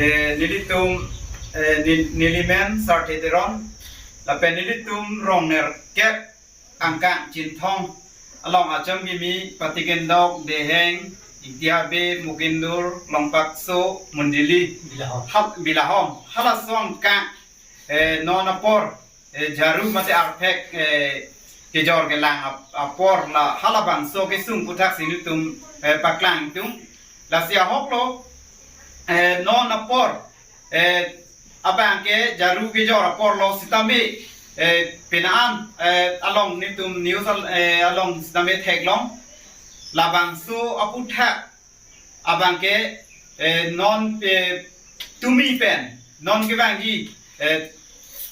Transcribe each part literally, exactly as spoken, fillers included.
Eh, nelitum, eh, ni-, nelimen Sarthe Teron, lapen nelitum rong nerkep angkang Chinthong along acham kimi Patikendok, Deheng, Ingti Habe, Mukindur, Longpakso, Mondili, Bilahom. Hal-, Bilahom. Halaso angkang, eh, non apor, eh, jaru mate arphek, eh, kejor kelang ap-, apor la halabangso kesung aputhak si nelitum, eh, paklang tum. Lasi ahok lo, eh, non apor, eh, abang ke jaru kejor apor lo sitame, eh, penang, eh, along nelitum news al-, eh, along sitame theklong. Labangso aputhak abang ke, eh, non, eh, tumi pen, non kevangji, eh,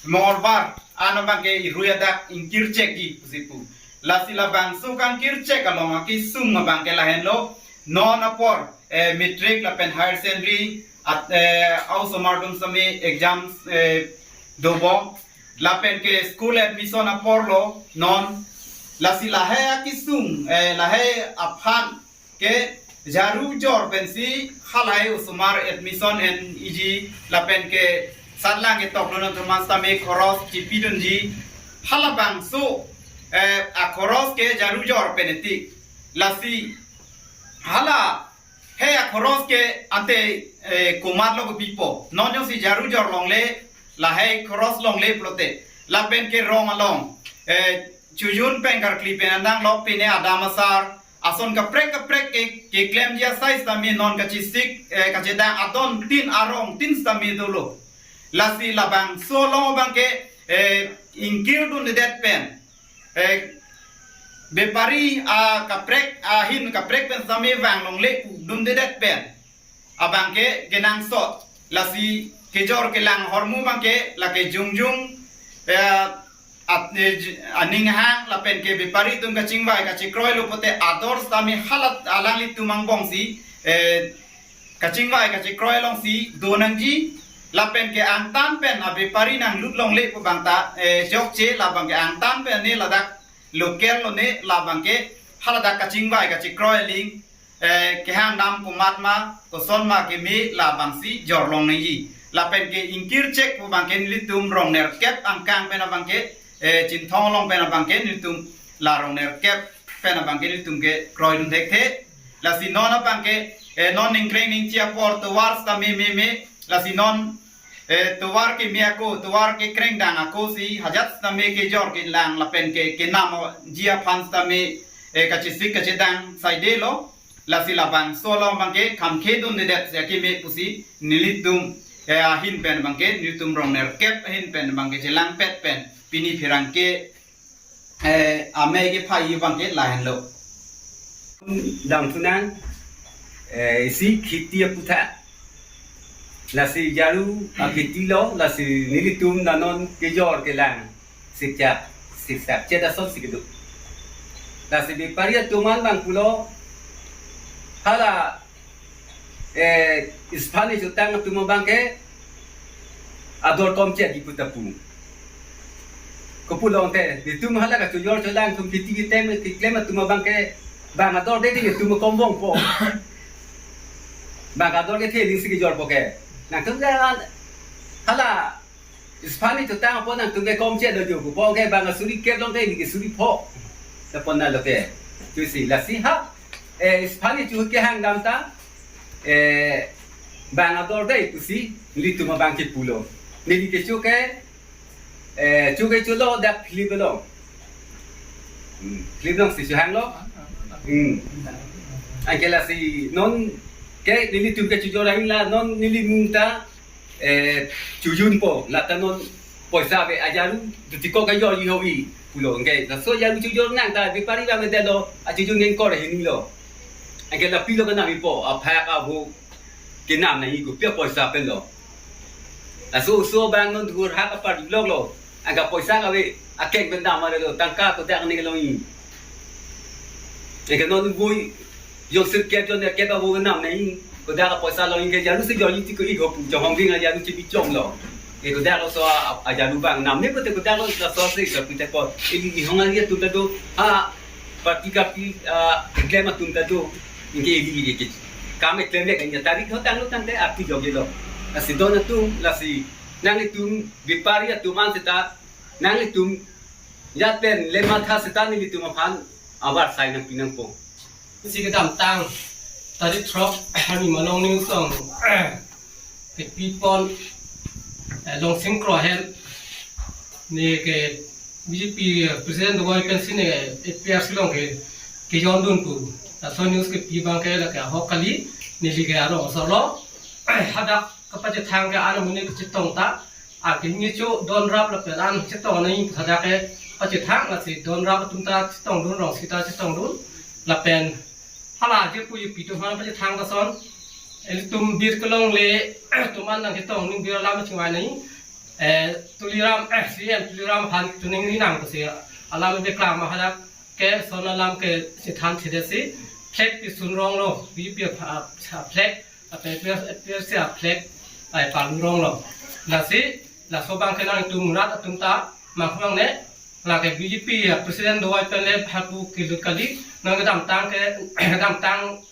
Mongolbar, ano abang ke irui adak ingkirchekji pusi pu. Lasi labangso kangkirchek along akesung abang ke lahenlo, non apor, eh, matric lapen higher secondary, at, eh, a-osomar atum sitame exams, eh, dobom, lapen ke school admission apor lo, non, lasi lahei akesung, eh, lahei aphan ke jaru jor pensi halahei osomar admission en-iji lapen ke satlang ketok dun atum an sitame khoros chipidunji, halabangso, eh, akhoros ke jaru jor pen eti. Lasi halahei akhoros ke ante, eh, komatlo kepipo. Non jongsi jaru jor longle, lahei khoros longle pulote, lapen ke rong along, eh, chojun pen karkli pen anang lok pine adam asar, ason kaprek kaprek ke, keklemji asai sitame non kachesik, eh, kachedang adon tin arong tin sitame dolo. Lasi labangso along abang ke, eh, ingkir dundedet pen, eh, bepari akaprek ahin kaprek pen sitame vang longle pu dundedet pen abang ke kenangsot. Lasi kejor kelang ahormu abang ke lake jongjung, eh, at-, eh, j-, aning hang lapen ke bepari atum kachingvai kachekroi lo pulote ador sitame hala alanglitum angbong si, eh, kachingvai kachekroi along si do nangji, lapen ke angtan pen abepari nanglut longle pu abang ta, eh, chokche, labang ke angtan pen ne ladak local lo ne, labang ke haladak kachingvai kachekroi aling, eh, kehang dam komat ma, koson ma keme labangsi jor long nangji. Lapen ke ingkirchek pu abang ke nelitum rong nerkep angkang pen abang ke, eh, Chinthong along pen abang ke nelitum la rong nerkep pen abang ke nelitum kekroi dun thekthe. Lasi non abang ke, eh, non ningkreng ningchi apor tovar sitame meme, lasi non, eh, tovar keme ako, tovar kekreng dang ako si hajat sitame kejor kelang lapen ke kenamji aphan sitame, eh, kachesik kachedang saide lo. Lasi labangso along abang ke khamkhe dundedet si akeme pusi nelitum, eh, ahin pen abang ke nelitum rong nerkep ahin pen abang ke chelangpet pen pini pherangke, eh, amei kephai abang ke lahenlo. Dam thunang, eh, isi kheti aputhak. Lasi jaru akheti lo, lasi nelitum la non kejor kelang sikchak, sikchak chet ason si kedo. Lasi bepari atum an abang pulo, hala, eh, isphan ni chotang atum abang ke ador komchekji pu ta pu. Kopulo te, nelitum hala kachojor cholang atum kheti ketem keklem atum abang ke bang ador de de nelitum kombong po. Bang ador kethe aling si kejor po ke. Nangtum ke hala isphan ni chotang apot nangtum ke komchek do jo pu po ke bang asuri kep long ke neli ke suri pho. Tapon na lo ke. Chusi lasi ha, eh, isphan ni chu kehang dam ta, eh, bang ador de pusi nelitum abang ke pulo. Neli kecho ke, eh, chu ke chulo dak philip lo. Hmm, philip long si chuhang lo. Hmm. Anke lasi non ke nelitum kechojor ahin la non neli mung ta, eh, chojun po, la ta non poisa ave, ajaru dutikok kejor iho i pulo. Anke laso jaru chojor nang ta bepari abang de lo, achojun neng kor hini lo. Anke la pilo kenam ipo, aphak avo kenam nangji, kopi apoisa pen lo. Laso oso abang non dur hak apar lok lo. Anke poisa kave akeng pen dam are lo, tangka kodak neng longji. Anke non voi, jongsi kep jon kep avo kenam nangji, kodak apoisa longji ke jaru si jorji ti ko iho pu, jong hong ding ajaru chibi chom lo. Ke kodak lo so a, ajaru abang nam ne kote kodak lo laso si so pite ko. Ili ihong ari atum ta do. Ha, parti kapi, ah, keklem atum ta do. Anke ili ili ke. Kam keklem le kan ya tarik ho tanglo tangte api jogelo. Lasi don atum, lasi nanglitum bepari atum an seta, nanglitum jaten le matha seta nelitum aphan avarsai nangpi nangpo. Si kedamtang tarik throk, arni Malong News along kepipon, eh, Longsing Kro ahem, ne ke B J P president dovoi pensi ne A P R C along ke, kejondun pu. Laso news kepi abang ke lake ahok kali, neli ke arong asor lo. Hadak kapachethang ke an amonit kachetong ta, akimi cho don rap lapen an chetong anai hadak ke pachethang, lasi don rap atum ta chetongdun, rong sita chetongdun, lapen hala je pu je pi atum aphan pachethang ta son. Ilitum bir kelongle atum an nangchetong ning bir alam chingvai nai. Eh, Tuliram, eh, C M Tuliram aphan chuning ni nang pusi alam beklang ma hadak ke son alam ke chethan chede si flag pisun rong lo, B J P a, a, flag, lapen A P R C a flag, ai palu rong lo. Lasi, laso abang ke nangtum rat atum ta manghu nangne, lake B J P a president dovoi pen le hapu kelut kali, non kedamtang ke, kedamtang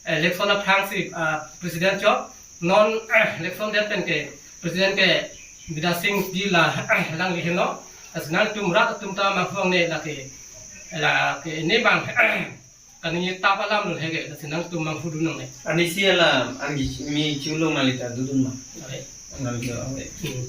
election aphrangsi, ah, president chot, non, eh, election det pen ke president ke Bidya Sing Englishpi la, eh, alangli henlo. Lasi nangtum rat atum ta manghu nangne lake, lake ne abang, eh, kaningje tap alam lo he ke, lasi nangtum manghu dun nangne. Ani si alam, ani mi chulong nangli ta dodun ma? Ave. Nangli ta ave. Hmm.